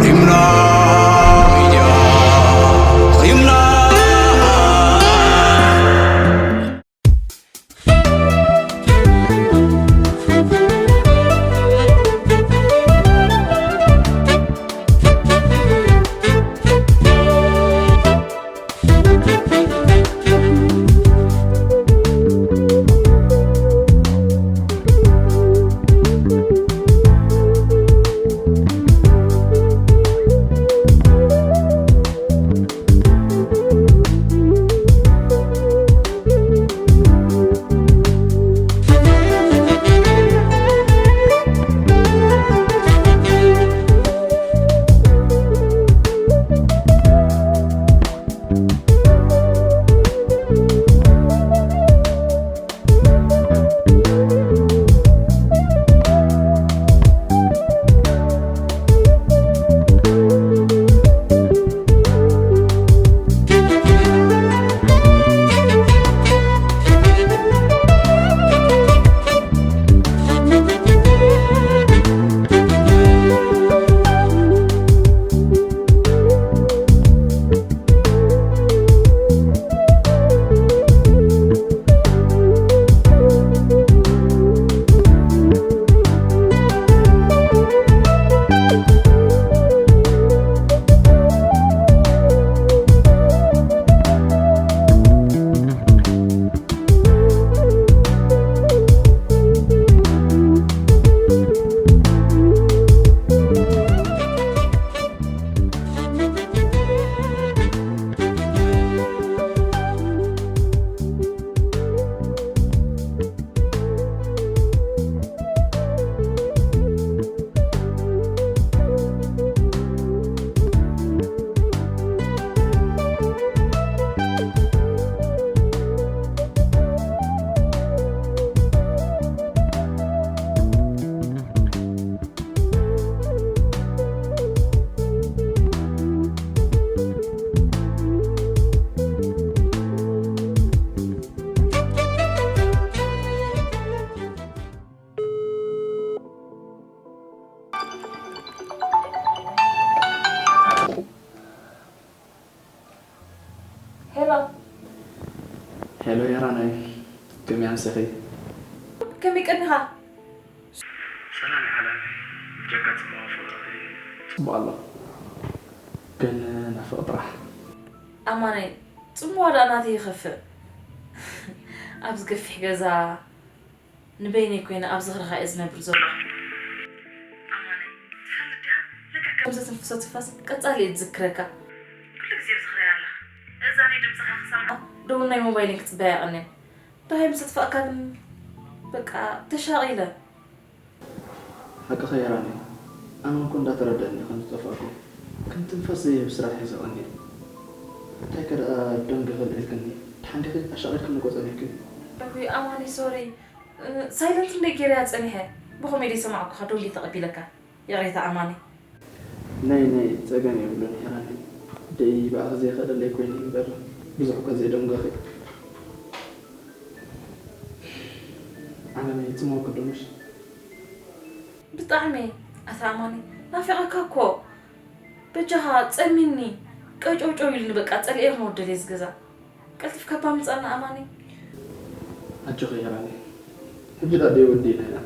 ሪምና ሚድያ፣ ሪምና። ሄሎ። ሄሎ የራናይ፣ ከመይ ኣምሰኺ? ከመይ ቀኒኻ? ሰላም ይዓለም፣ ጀካ ጽቡቕ ፍቕሪ። ጽቡቕ ኣሎ፣ ግን ናፍቕ ጥራሕ። ኣማነይ፣ ጽምዋ ደኣ ናተይ ይኸፍእ። ኣብዚ ገፊሕ ገዛ ንበይነይ ኮይነ ኣብ ዝኽርኻ እየ ዝነብር ዘለኹ። ኣማነይ፣ ትፈልጥ ዲኻ? ልክዕ ከምዚ ትንፍሶ ትንፋስ ቀጻሊ እየ ዝዝክረካ። ኩሉ ግዜ ብዝኽረይ ኣለኻ። እዛኒ ድምጽኻ ክሰምዓ ደውል ናይ ሞባይለይ ክጽበያ የቐንየን። ደሃይ ምስ ኣጥፋእካ ግን በቃ ተሻቒለ። ሓቅኺ የራኒ፣ ኣነ እኮ እንዳተረደአኒ ከም ዝጠፋእኩ ከም ትንፋስ ዘይህብ ስራሕ ሒዘ ቀንየ። እንታይ ከ ደኣ ደንገ ክልዒልክኒ? ደሓን ዲኺ? ኣሻቒልክኒ እኮ ጸኒሕኪ። እውይ ኣማኒ ሶሪ። ሳይለንት እንደ ገይረያ ጸኒሐ። ብኸመይ ደይሰማዕኩኻ ደንጌ ተቐቢለካ? ይቕሬታ ኣማኒ። ናይ ናይ ጸገም የብሉን ሄራኒ። ደይ ብኣኺ ዘይኽእለለይ ኮይኑ እዩ እምበር ብዙሕ እኮ ዘይደንጎኺ። ዓለመይ ጽመወኪ ዶ ምሽ? ብጣዕሚ። ኣታ ኣማኒ ናፊቐካ እኮ። በጃኻ ጸሚኒ። ቀጨውጨው ኢሉኒ በቃ ጸሊኤ ክመውደል እየ ዝገዛ። ቀልጢፍካ እባ ምጻና ኣማኒ። ኣጆኺ ሄራኒ። ሕጂ ደኣ ደይ ወዲእና ኢና።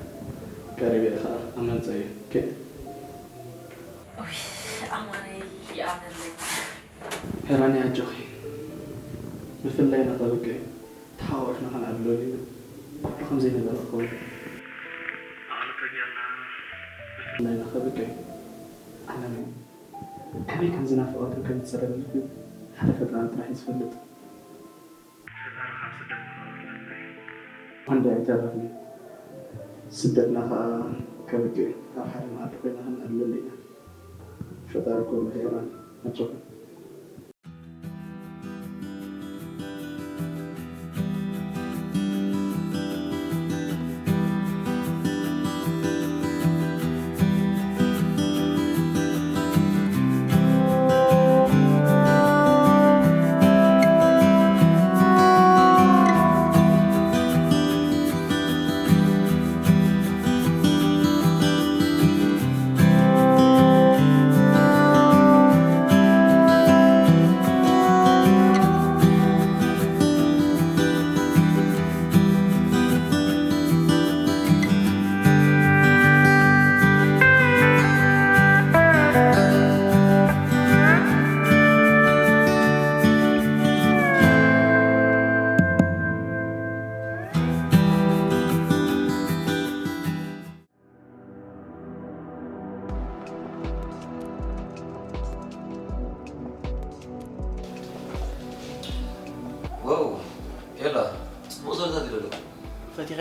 ቀሪበ እየ ኸኣ ኣማን ጸዩ። ኦኬ። ኦይ ኣማነይ ይኣመለይ። ሄራኒ ኣጆኺ። ብፍላይ ንኸብቅዕ ተሓቋቒፍና ከነዕልሎ ኢና። ኩሉ ከም ዘይነበረ ክኸውን። ኣቕልጦ ጌርና ብፍላይ ንኸብቅዕ ዓለመይ ከመይ ከም ዝናፈቐትን ከም ዝጸለለትን ሓደ ፈጣሪ ጥራሕ እዩ ዝፈልጥ። ፈጣሪ ካብ ስደት ንኸውርደልና እዩ። ኣንዳ ኣይተረፍን። ስደትና ኸኣ ከብቅዕ ኣብ ሓደ መኣዲ ኮይና ክንዕልለሉ ኢና። ፈጣሪ ክወርድ ሄራን ኣጆኹም።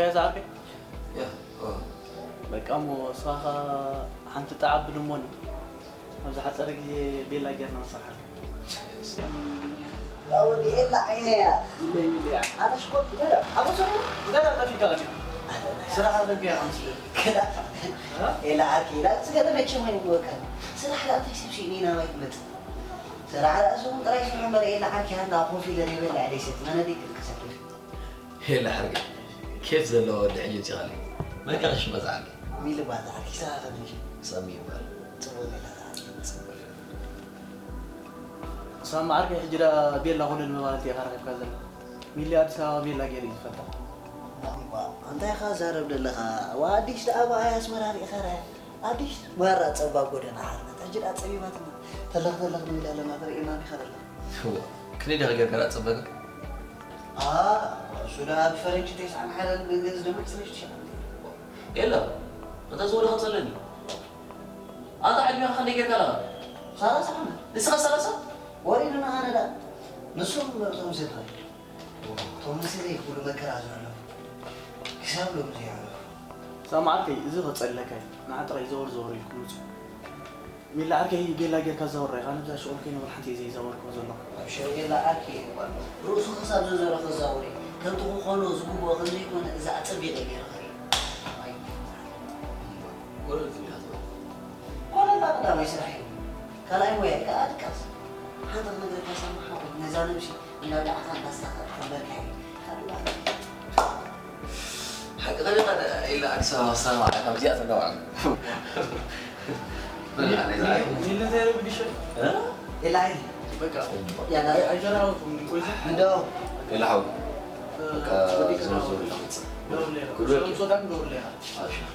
ያ ዝዓርከይ? ያ፣ ኦ። በቃ እሞ ንስኻ ሓንቲ ጣዕ ኣብል እሞኒ፣ ኣብ ዝሓጸረ ግዜ ቤላ ጌርና ንሰርሓሉ። ኣወዲ ኤላ ዓይነያ። ኣነ ሽኮር ገለ፣ ኣብ ሰሙ ገለ ጠፊካ ኣሊኻ። ስራሕ ኣበገ ኣምስል። ገለ፣ እ? ኤላ ዓርኪ፣ ኤላ ስገደ መቸም ኣይብወካ። ስራሕ ዳኣ እንታይ ሰብ ሲኒ ናባይ ክመጽእ? ስራሕ ዳኣ ሰሙ ጥራይ ስርሑ እምበር ኤላ ዓርኪ፣ ሃና ኮፍ ኢለ ዘይበልዕ ደይሰቲ፣ መነደይ ክልክሰል። ሄላ ሓርገ፣ ኬፍ ዘለዎ ወዲ ሕጂ ትኻሊ። መን ከ ሽመ ዝዓቢ? ሚሊ ባታ፣ ኪሳ ኸምሽ። ሳሚ ይባል። ጽቡቅ ሜላ ዝዓቢ። ጽቡቅ። ሳሚ ዓርከይ፣ ሕጂ ዳ ቤላ ኮለል ምባል እያ ረኺብካ ዘላ። ሚሊ ኣዲስ ኣበባ ቤላ ገይሩ እዩ ዝፈልጣ። እምባ፣ እንታይ ኢኻ ዛረብ ዘለኻ? ዋ ኣዲስ ደኣ ብኣይ ኣስመራ ርኢኻ ርኣያ። ኣዲስ ማራ ጸባብ ጎደና ሓርነት። ሕጂ ደኣ ጸቢባትና። ተለኽ ተለኽ ንብል ኣለና፣ ተርእየና እንዲኻ ዘለኻ። እዋ፣ ክንደይ ዲኻ ጌርካ ደኣ ጸበካ? ኣ፣ እሱ ደኣ ብፈረንጂ ተስዓን ሓደን ብእንግሊዝ ድማ ዕስራን ሽዱሽተን። የለ፣ እንተ ዝወደኸ ጸለኒ። ኣታ ዕድሜኻ ክንደይ ጌርካ ኣለኻ? ሰላሳ ዓመት። ንስኻ ሰላሳ? ወሪዱና ኣነ ደኣ። ንሶም መርጾም ዘድረዩ። እቶም ንስለይ ኩሉ መከራ ዝዕለሙ፣ ክሳብ ሎሚ ዘይዕረፉ። ሳሚ ዓርከይ፣ እዚ ከጸልለካ እዩ። ንዓ ጥራይ ዘወር ዘወር ኢልኩም ምጹ። ሚላ ዓርከይ፣ ቤላ ጌርካ ዘወር ኢኻ። ነብዛ ሽቕል ከይነ ወላ ሓንቲ እየ ዘይዘወርኩ ዘለኹ። ኣብ ሸው ቤላ ዓርከይ እዩ እኳ ኣሎ። ርእሱ ክሳብ ዘዘረ ክዛወር እዩ። ከምቲ ክኾኖ ዝግብኦ ከም ዘይኮነ እዚ ኣጸቢቐ ገይረ ክርኢ። ኣይ። ጎረዝ እዩ ዝብል። ኮለላ ቀዳማይ ስራሕ እዩ። ካልኣይ ሞያ እዩ ከኣ ድቃስ። ሓንቲ ክነግረካ ሳሚ ሓወይ፣ ነዛ ነብሲ እንዳብላዕካ እንዳስተኻእልካ እምበርካ እዩ። ካልእ ባዕሉ። ሓቂ ኸሊኻ ኢላ ኣዲስ ኣበባ ክሳብ መዓልቲ ከምዚኣ ተጋውዓሉ። በል፣ ኣነ ዝዓይኩ። ሚሊ እንታይ ረብግሽ? እ? ኢላ ኢሊ። በቃ። ያላ። ኣይ፣ ኣይተራወኩም፣ ኮይዛ? እንደው። ኢላ ሓው። እ፣ በቃ፣ ወዲካ ዝወር ዝወር ነው። ኢላ። ደውል ኢላ። ኩሉ ሰላም ኦኬ። ሶታን ደውል ኢላ። ኣብሽር።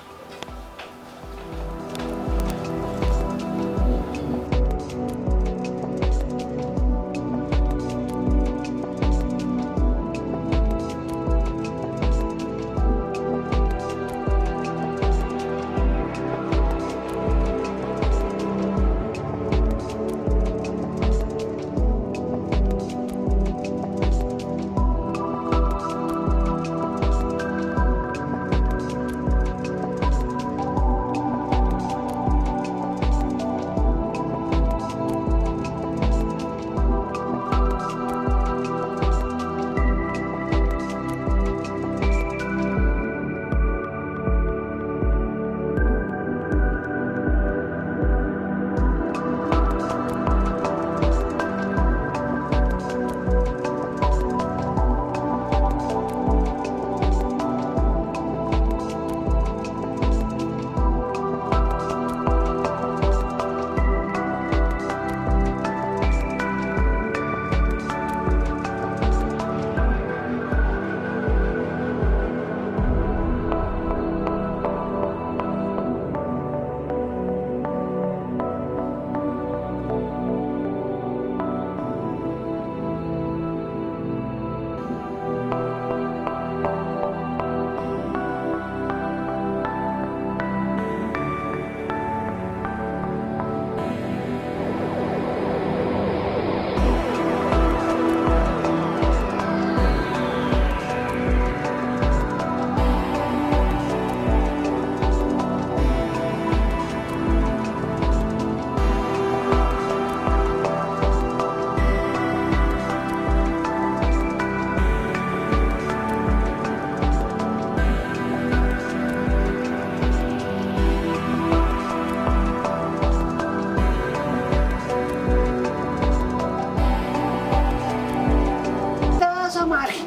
ሳሚ ዓርከይ፣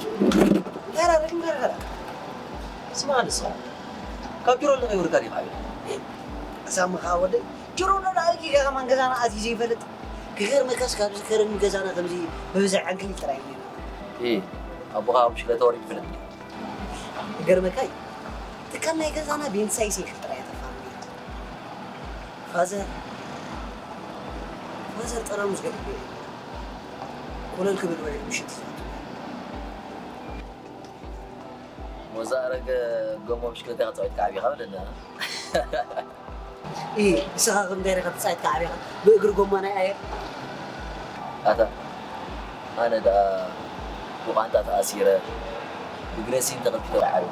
እንታይ ደኣ ረኺብካ ደኣ? ስማዕ ንስኻ፣ ካብ ጅሮ ኣለኸ ይውርካ ዲኻ ዓብዩ? ሳሚ ኸዓ ወደይ፣ ጅሮ ዶ ደኣ ኢልካ ከማን ገዛና ኣትዩ ዘይፈልጥ? ክገርመካስ ካብዚ ከረን ገዛና ከምዚ ብብዝሒ ዕንክሊል ጥራይ እዩ ነይሩ። እ፣ ኣቦኻ ኣብ ብሽክለታ ወሪዱ ይፈልጥ ድዩ? ክገርመካ እዩ፣ ትካል ናይ ገዛና ቤንሳይ ሳይክል ጥራይ እያ ተፋርም ነይራ። ፋዘር፣ ፋዘር ጠራሙዝ ገዲፉ እዩ። ኮለል ክብል ውዒሉ ምሽት እዩ ዝኣቱ። ሞዛ ኣረገ ጎማ ብሽክለታ ኢኻ ተጻዊትካ ዓቢኻ በለና። ኢ፣ ንስኻ ከምዚ እንታይ ኢኻ ተጻዊትካ ዓቢኻ? ብእግሪ ጎማ ናይ ኣየር? ኣታ፣ ኣነ ደኣ ብቋንጣ ተኣሲረ፣ ግረሲን ተቐቢቶ ዓቢ።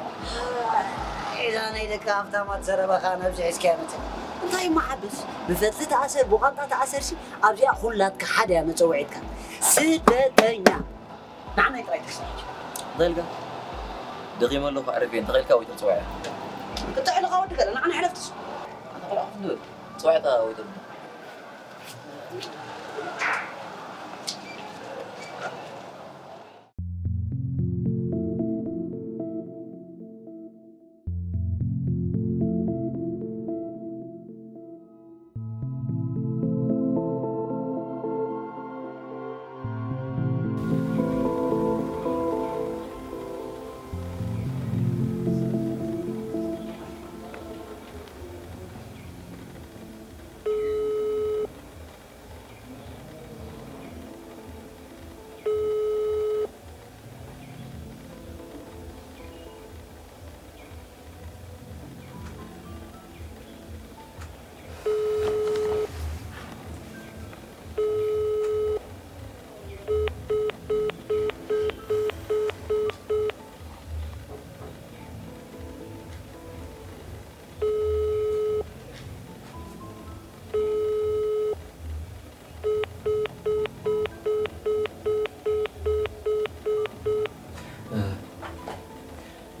እዛ ናይ ደቂ ሃፍታማት ዘረባ ኸኣ ናብዚ ሒዝካያ መጺእካ። እንታይ እሞ ሓብስ? ብፈትሊ ተኣሰር፣ ብቋንጣ ተኣሰርሲ ኣብዚኣ ኩላትካ ሓደ እያ መጸውዒትካ። ስደተኛ። ንዓናይ ጥራይ ተስርሕ። እንታይ ኢልካ? ደኺመ ኣለኹ፣ ኣዕርፍ እየ። እንተኽኢልካ ወይ ተጽውዕ እያ። ክጥዕልኻ ወዲ ገለ፣ ንዓና ሕለፍትስ። ኣታ ቆልዓ ኮፍ ንበል። ጽዋዕታ ወይ ተጽውዕ።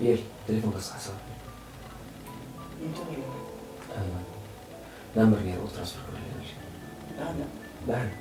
የል፣ ቴሌፎን ከስሓ ሰብ። እንታይ እዩ? ናምበር ገይሩ ትራንስፈር ክብለለይ። ዳሕና? ዳሕና።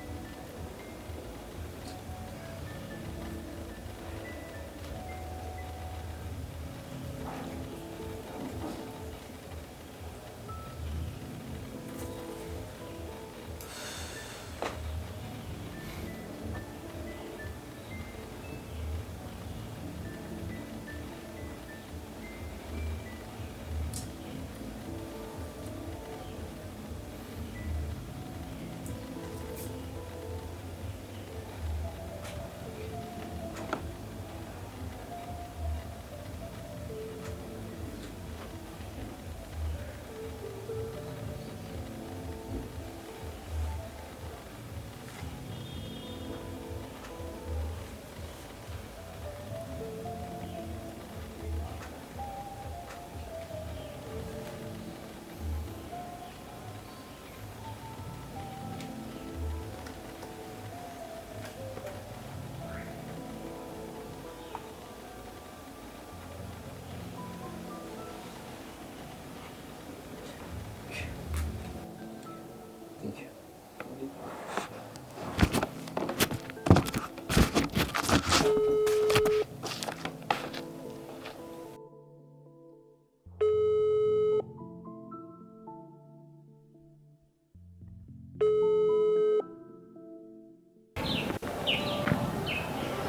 Thank you.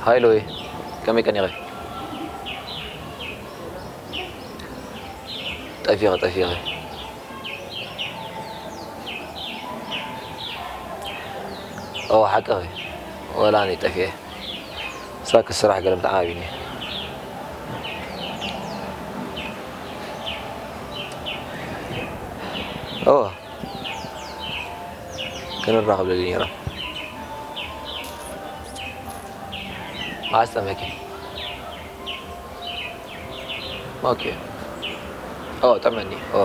ሃይ ሎይ፣ ከመይ ቀኒኺ? ጠፊኺ፣ ጠፊኺ። ኦ፣ ሓቅኺ። ወላ ኣነ ጠፊኤ። ሳክ ስራሕ ገለ ብጣዕሚ ኣብዩኒ። ኦ፣ ክንራኸብ ደልየ ነይረ። መዓስ ጠመኪ? ኦኬ። ኦ፣ ጠመኒ። ኦ።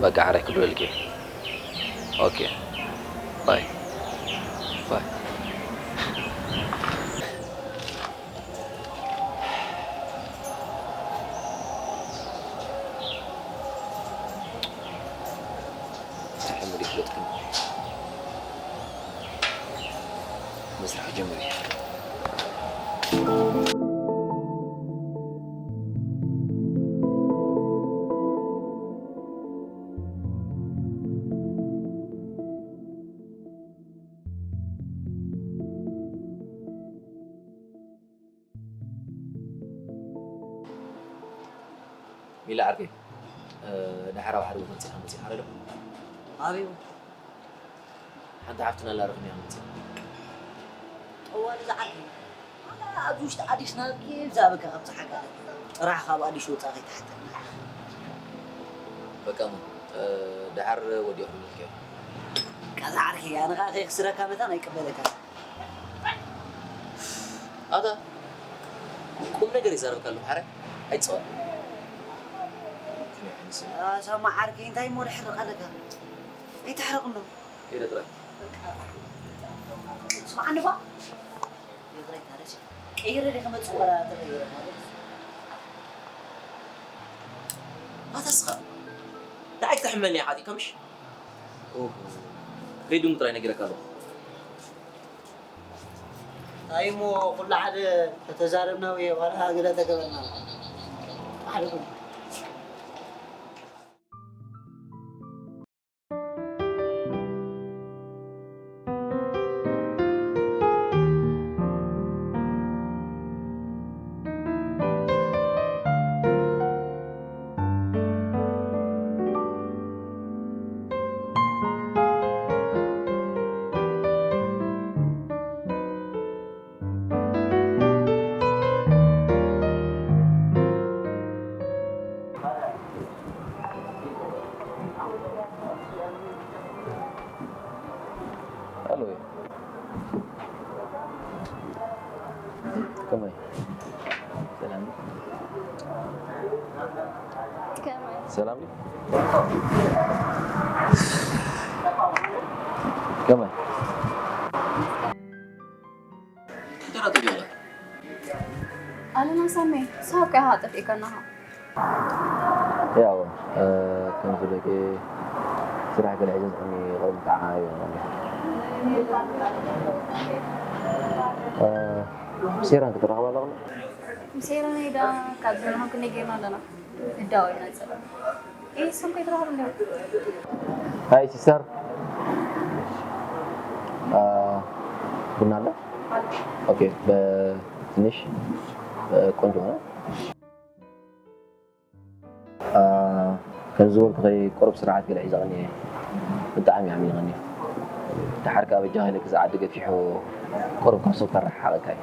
በቃ፣ ዓራይ ክደውለልኪ። ኦኬ። ባይ። ባይ። እንታይ ሓመድ ይፍለጥክን? መስርሕ ጀምሪ። ሚላ ዓርከይ፣ እ፣ ደሓር ኣብ ሓደ ቦታ መጺኻ መጺኻ ዶ? ኣበይ? ሓንቲ ሓፍትና ኣላ ረኺብናያ መጺኻ። ጠዋል እዛ ዓዲ። ኣላ ኣብዚ ውሽጢ ኣዲስ ናብ ኬብ ዝሃበካ ካብ ጸሓካ። ጥራሕ ካብ ኣዲስ ወጻእ ከይትሓተና። በቃ እሞ፣ እ፣ ደሓር ወዲኦ ክብለልካ እየ። ቀዛ ዓርከይ፣ ኣነ ኸኣ ከየኽስረካ መታን ኣይቅበለካን። ኣታ ቁም ነገር ይዛረብካ ኣለኹ ሓረ ኣይትጸወት። ሳማ ዓርከይ እንታይ እሞ ደሕርቕ ኣለካ? ኣይተሕርቕ እንዶ። ኢለ ጥራይ። ስምዓኒ ባ። ይቕሬታ ደስ ቀይረ ዲኻ መጽእ ወላ ተቐይረ ማለት። ኣታ እስኻ ንዓይ ክተሕመኒ ኢኻ ሓቲትካ ምሽ? ኦሆ። ከይድሙ ጥራይ ነጊረካ ኣለኹ። እንታይ እሞ ኩሉ ሓደ ተተዛረብና ወይ ዋላ ገለ ተገበርና። ሓደ ኩሉ። ኣሎ። ከመይ? ሰላም። ከመይ? ሰላም ድዩ? ከመይ? እንታይ ደኣ ትገብሪ? ኣለና ሳሚ፣ ሳብ ከ ኢኻ ጠፊእካና ኢኻ። ያው፣ እ፣ ከም ዝበልኪ ስራሕ ገለ ሒዘ ዝቕኒ ቅድሚ ከዓ እዩ። እ፣ ሴራን ክትራኸባ ኣለኹ። ሴራን ኢዳ ካብ ዘመንኩም ክንደይ ጌርና ኣለና። እዳወልና ጸባ። ኤ፣ እሱም ከይትረኽቡ እንዲያው። ሃይ ሲስተር። አ፣ ቡና ኣለ? ኦኬ፣ በትንሽ፣ እ፣ ቆንጆ ሆነ። አ፣ ከም ዝበልኩኺ ቁሩብ ስራሓት ገለ ሒዘ ቀኒየ። ብጣዕሚ ኣዕሚቐኒ። ደሓር ከኣ በጃኺ ኢለ ክሳብ ዓዲ ገፊሑ ቁሩብ ካብ ሰብ ከረሓሓቐካ እዩ።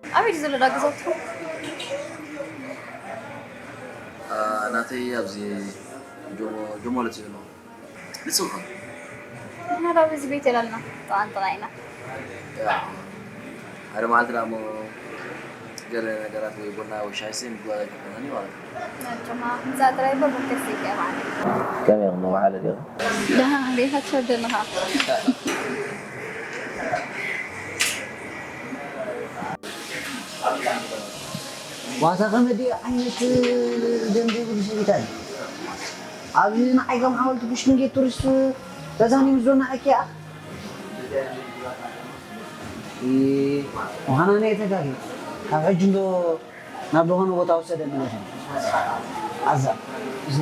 ኣበይ ድዩ ዘሎ ዳ ገዛውትኹም? አ፣ ናተይ ኣብዚ ጆሞ፣ ጆሞ ማለት እዩ ዘሎ። ንስኺ ኸ? ንሕና ዳ ኣብዚ ቤት የላልና፣ ጥቓን ጥቓ ኢና። ያ፣ ሓደ መዓልቲ ደኣ እሞ ገለ ነገራት ወይ ቡና ወይ ሻሂ ሲ ምግባር ኣይከብደናን እዩ ማለት እዩ። ናቸማ፣ ምጻእ ጥራይ እኮ ብርክት ዘይከ ማለት እዩ። ከመይ ኢኹም፣ መዋሓለ ዲኹም? ደህና፣ እንዴት ኣትፈርደንኻ? ዋሳ ከመዲ ዓይነት ደም ዘይብሉ ስብኢት ኣለ። ኣብዚ ንዓይ ከም ሓወልቲ ቡሽኪን ጌት ቱሪስት ተዛኒሙ ዞና እኪያ። እ፣ ምዃና ናይ ተጋጊ። ካብ ሕጂ እንዶ ናብ ዝኾነ ቦታ ወሰደ ምለሰ። ኣዛ፣ እዚ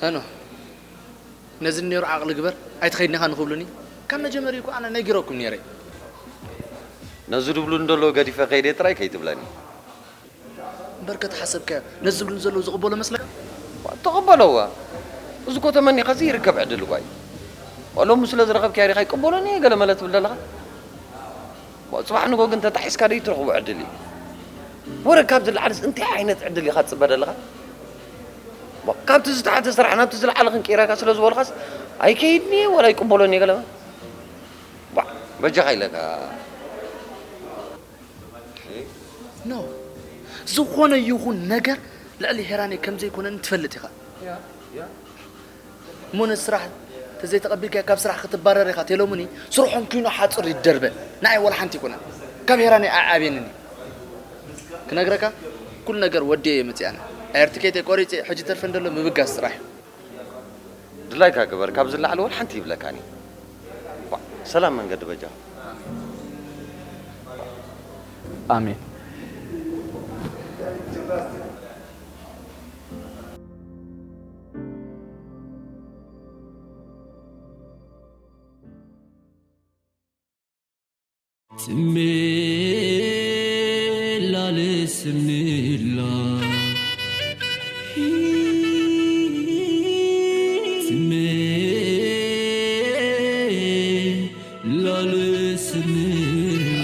ሄኖ፣ ነዚ ነይሩ ዓቕሊ ግበር፣ ኣይትኸይድን ኢኻ ንኽብሉኒ፣ ካብ መጀመርያ እኮ ኣነ ነጊረኩም ነይረ። ነዚ ድብሉኒ ዘለዉ ገዲፈ ከይደ ጥራይ ከይትብለኒ። እምበር ከተሓሰብካዮ፣ ነዚ ዝብሉኒ ዘለዉ ዝቕበሎ መስለካ? ተቐበለዋ። እዚ እኮ ተመኒኻሲ ይርከብ ዕድል እኳ እዩ። ሎሚ ስለ ዝረኸብክያ ዲኻ ይቅበሎኒ እየ ገለ መለ ትብል ዘለኻ? ጽባሕ ንጎ ግን ተጣሒስካ ዶ ይትረኽቦ ዕድል እዩ? ወረ ካብዚ ላዕልስ እንታይ ዓይነት ዕድል ኢኻ ትጽበ ዘለኻ? ካብቲ ዝተሓተ ስራሕ ናብቲ ዝለዓለ ክንቅይረካ ስለ ዝበልኻስ ኣይከይድን እየ ወላ ይቅበሎኒ እየ ገለ መለ? ዋ፣ በጃኻ ኢለካ። ኖ፣ ዝኾነ ይኹን ነገር ልዕሊ ሄራነይ ከም ዘይኮነኒ ትፈልጥ ኢኻ። እሞ ነቲ ስራሕ ተዘይተቐቢልካዮ ካብ ስራሕ ክትባረር ኢኻ ተሎምኒ፣ ስርሖም ኪኖ ሓጹር ይደርበ። ንዓይ ወላ ሓንቲ ኣይኮነን። ካብ ሄራነይ ኣይዓብየንን እዩ። ክነግረካ፣ ኩሉ ነገር ወዲኤ እየ መጺኣነ። ኣየር ትኬተይ ቆሪጸ፣ ሕጂ ተርፈን ዘሎ ምብጋስ ጥራሕ እዩ። ድላይካ ግበር፣ ካብ ዝለዓል ወላ ሓንቲ ይብለካን እዩ። ዋ፣ ሰላም መንገዲ በጃ። ኣሜን። ትሜላ ልስምላ ትሜላ ልስምላ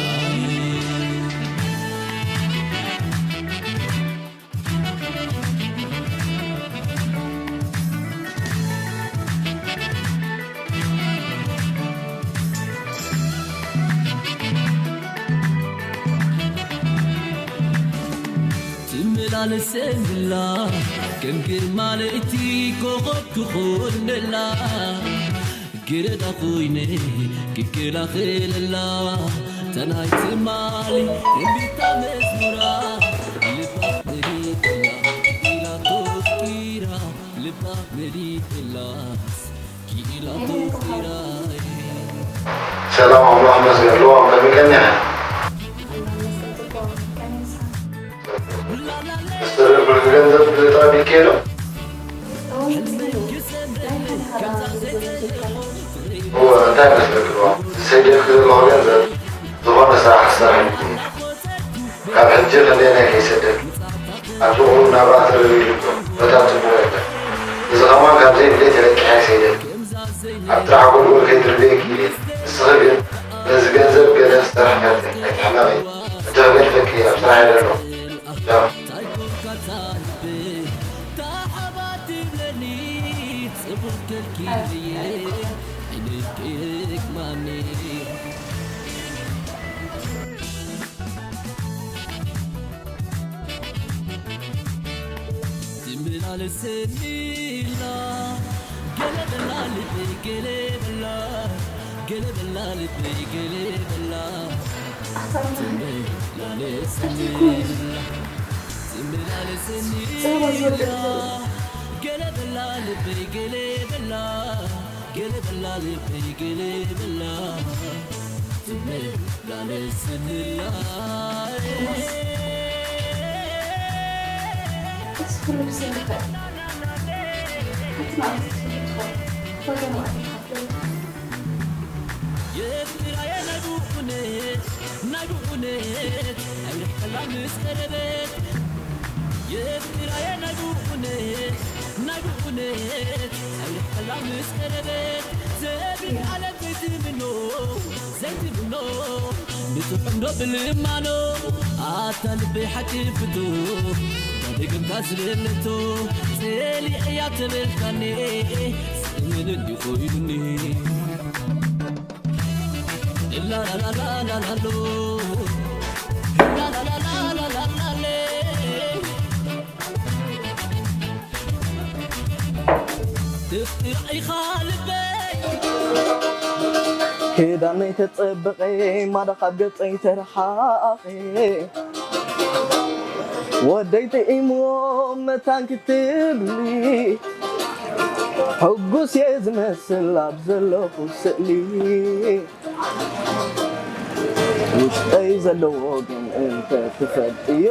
ትመላለሰላ ከም ግርማ ለይቲ ኮኾብ ትኾነላ ግረዳ ኮይነ ክከላኸለላ ተናይ ትማሊ እምቢታ መዝሙራ ልባ መሊእላ ኢላ ተፍኪራ ልባ መሊእላስ ክኢላ ተፍኪራ ሰላም ኣምላኽ መስገን ልዋም ከመይ ቀኒኻ? ስርሕ ብርኪ ገንዘብ ተቐቢልክዮ ዶ? እወ፣ እንታይ መስለኪ ልዋም? ዝሰደድኪ ዘለኹ ገንዘብ ዝኾነ ስራሕ ክሰርሕ እየ። ካብ ሕጂ ክንደየናይ ከይሰደድ? ኣብቲ ቁሩብ ናብራ ተረዲኡኒ ኣሎ። በታ ጽቡቕ የለን። እዚ ኸማን ካብ ዘይብለይ ተለቂሐ ኣይሰይደልኪ። ኣብ ጥራሕ ጎልጎል ከይድርብየኪ ኢለ። ንስኺ ግን ነዚ ገንዘብ ገለ ክሰርሕ ፈትን። ኣይትሕመቒ። እንተኽበድፈኪ ኣብ ስራሕ እየ ዘለኹ። ቻው። ትመላለሰኒላ ገለ በላ ልበይ ገለ በላ ገለ በላ ልበይ ገለ በላ ትመላለሰኒላ ትመላለሰኒላ ገለ በላ ልበይ ገለ በላ ገለ በላ ልበይ ገለ በላ ትመላለሰኒላ እዚ ኩሉ ብስንክተይ ሓንቲ መዓልቲ ትፍልጥኹም ወገን ዋዕሊኻ ትብል የፍቅራየ ናይ ብኡነት ናይ ብኡነት ኣይርሕቀላ ምስ ቀረበት የፍቅራየ ናይ ብኡነት ናይ ብኡነት ኣይርሕቀላ ምስ ቀረበት ዘቢን ዓለም ዘይትምኖ ዘይትምኖ ንጽሑፍ እንዶ ብልማኖ ኣታ ልበይ ሓቂ ፍቶ ዳደገምካ ዝለለቶ ጸሊእያ ተበልካኒ ስእምን እንዲኾይኑኒ ላላላላላሎ ላላላላላላሌ ትፍቅር ኢኻ ልበይ ክዳነይ ተጸበቐ ማዳ ካብ ገጸይ ተረሓቐ ወደይ ጥዒምዎ መታን ክትብሊ ሕጉስ እየ ዝመስል ኣብ ዘለኹ ስእሊ ውሽጠይ ዘለዎ ግን እንተ ትፈልጥዮ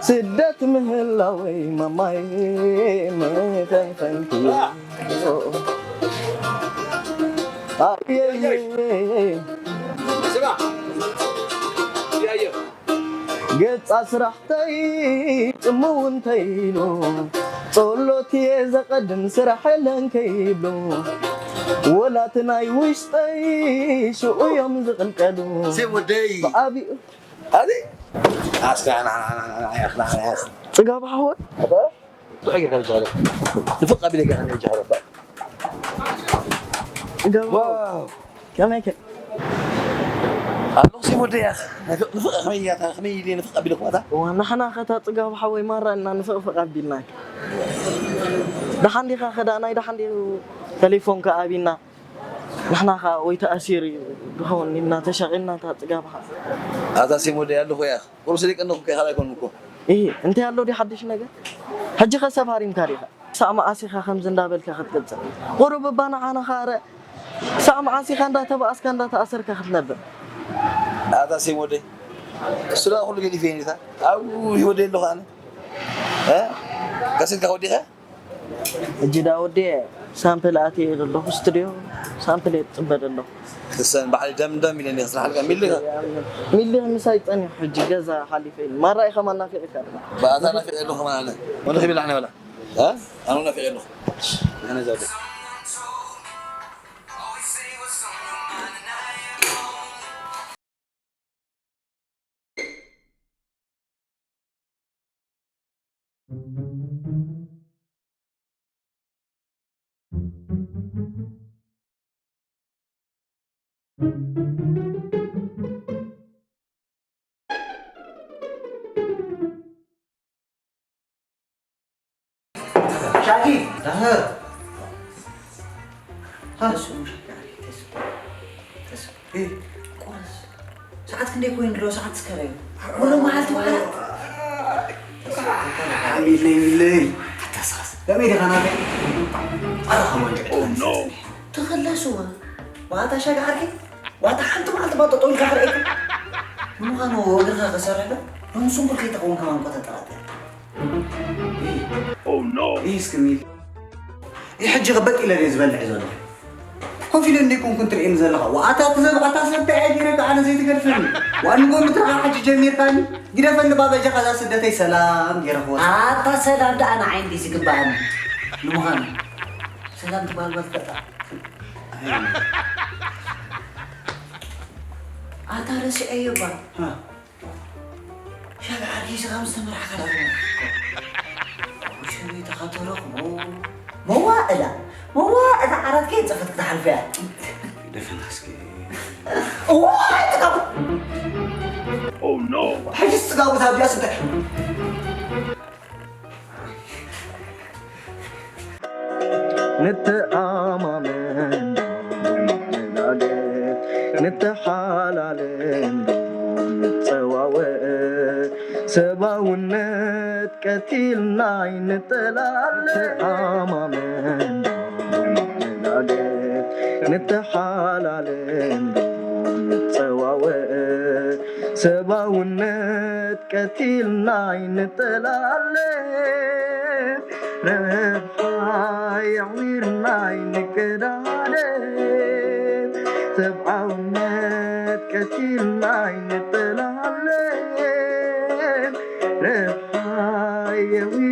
ስደት ምህላወይ ማማይ መተንፈንክዮ ኣየየ ገጻ ስራሕተይ ጽምው እንተኢሉ ጸሎት እየ ዘቐድም ስራሕ የለን ከይብሉ፣ ወላ እቲ ናይ ውሽጠይ ሽዑ እዮም ዝቕልቀሉ። ሴም ወደይ። ብዓቢኡ ኣዚ ኣስካ ና፣ ና፣ ና፣ ና፣ ና፣ ና፣ ና፣ ና። ጽጋብ ሓወ? ኣታ? ጥዑይ ጌርካ ንጀሃሮ። ንፍቕ ኣቢለ ጌርካ ንጀሃሮ። ጽጋብ ሓወ። ዋው። ከመይ ከ? ኣለኹ ሲ ወደይ፣ ያኽ። ንፍቕ፣ ንፍቕ፣ ከመይ እያ፣ ከመይ ኢለ ንፍቕ ኣቢለኩም ኣታ? እዋ፣ ንሕና ኸታ ጽጋብ ሓወይ ማራ እና ንፍቕፍቕ ኣቢልና። ደሓን ዲኻ ኸዳ፣ ናይ ደሓን ዲዩ ተሌፎንካ ኣቢና። ንሕና ኸኣ ወይ ተኣሲሩ እዩ ዝኸውን ኢልና ተሻቒልና እታ ጽጋብ ሓ-። ኣታ ሲ ወደይ ኣለኹ ያኽ። ቁሩብ ስለ ቀነኹ ከ ካልኣይ ኮንኩ። እሂ፣ እንታይ ኣሎ ድዩ ሓድሽ ነገር? ሕጂ ኸ ሰብ ሃሪምካ ዲኻ? ክሳዕ መዓስ ኢኻ ከምዚ እንዳበልካ ክትቅጽል? ቁሩብ እባ ንዓና ኸኣ ረ-፣ ክሳዕ መዓስ ኢኻ እንዳተባኣስካ እንዳተኣሰርካ ክትነብር? ኣታ ሴም ወደይ፣ እሱ ደኣ ኩሉ ገዲፈ እየ ነታ። ኣብኡ ህይወት ኣለኹ ኣነ። እ? ከሲልካ ወዲኻ? ሕጂ ደኣ ወዲየ ሳምፕል ኣትየ ዘለኹ ስቱድዮ፣ ሳምፕል እየ ዝጽበ ዘለኹ። ክሰን ባዕለይ ደምደም ኢለ እየ ክስርሓልካ። ሚሊኻ? ሚሊኻ ምሳይ ጸኒሑ ሕጂ ገዛ ሓሊፈ ኢሉ። ማራ ኢኻ ማናፊቕ ኢኻ። ብኣታ ናፊቐ ኣለኹ ከማን ኣነ። ወንድኺ ብላዕ ነበላ። እ? ኣነ እውን ናፊቐ ኣለኹ። ንሕና ዛደ። ሻሂ። ኣህ። ሃ። ተስኡ፣ ተስኡ፣ ተስኡ። እ። ቁረስ። ሰዓት ክንደይ ኮይኑ ኣሎ? ሰዓት እስከ ርኣዩ። ሙሉእ መዓልቲ ውዓላት። ሚለይ፣ ሚለይ። ኣታ ስኻስ፣ ከመይ ዲኻ ናተይ? ኣረ፣ ከማን ጅዕት Oh, no። ተኸለስዋ። ዋታ ሻጋ ዓርከይ፣ ዋታ ሓንቲ መዓልቲ ባ ጠጠው ኢልካ ክርእየካ። ንምዃኑ እግርኻ ክሰርሕ ዶ? ሎሚ ስንኩል ከይትኸውን ከማን እኮ ተጠራጢረ። Oh, no። ይህ እስኪ ሚል። ይህ ሕጂ በጥ ኢለ ድየ ዝበልዕ ዘሎ? ኮፍ ኢለ እንደ ኮንኩን ትርእየኒ ዘለኻ። ዋታ ትዘብ-፣ ኣታ ሰብ እንታይ ዓይነት ጌረካ ኣነ ዘይትገድፈኒ? ዋንጎ ምትርኻ ሕጂ ጀሚርካኒ? ግደፈኒ ባበጃኻ እዛ ስደተይ ሰላም ጌረ ክወጽእ። ኣታ ሰላም ደኣ ንዓይ እንዲ ዝግብኣኒ። ንምዃኑ ሰላም ትበሃል ባል ትፈልጣ? ኣታ ረሲዐዮ እባ። ሃ። ሻብ ዓዲ ስኻ ምስ ተመርዓኻ ደኣ። ሰበይትኻ ተረኽቦ። መዋእላ፣ መዋእላ ዓራት ከየንጸፈት ክትሓልፍ እያ። ደፈና እስኪ። እዋይ፣ ጥጋቡ። Oh, no። ሕጂ ጥጋቡ ታብያ ስተ። ንተኣማመን ዶ ንላገብ፣ ንተሓላለን ዶ ንጸዋወእ፣ ሰብኣውነት ቀቲልና ኣይንጠላለ። ንተኣማመን ዶ ንላገብ፣ ንተሓላለን ዶ ንጸዋወእ፣ ሰብኣውነት ቀቲልና ኣይንጠላለ። ረብሓ የዕዊርና ኣይንቀዳደም፣ ሰብኣውነት ቀቲልና ኣይንጠላለም። ረብሓ የዕዊ-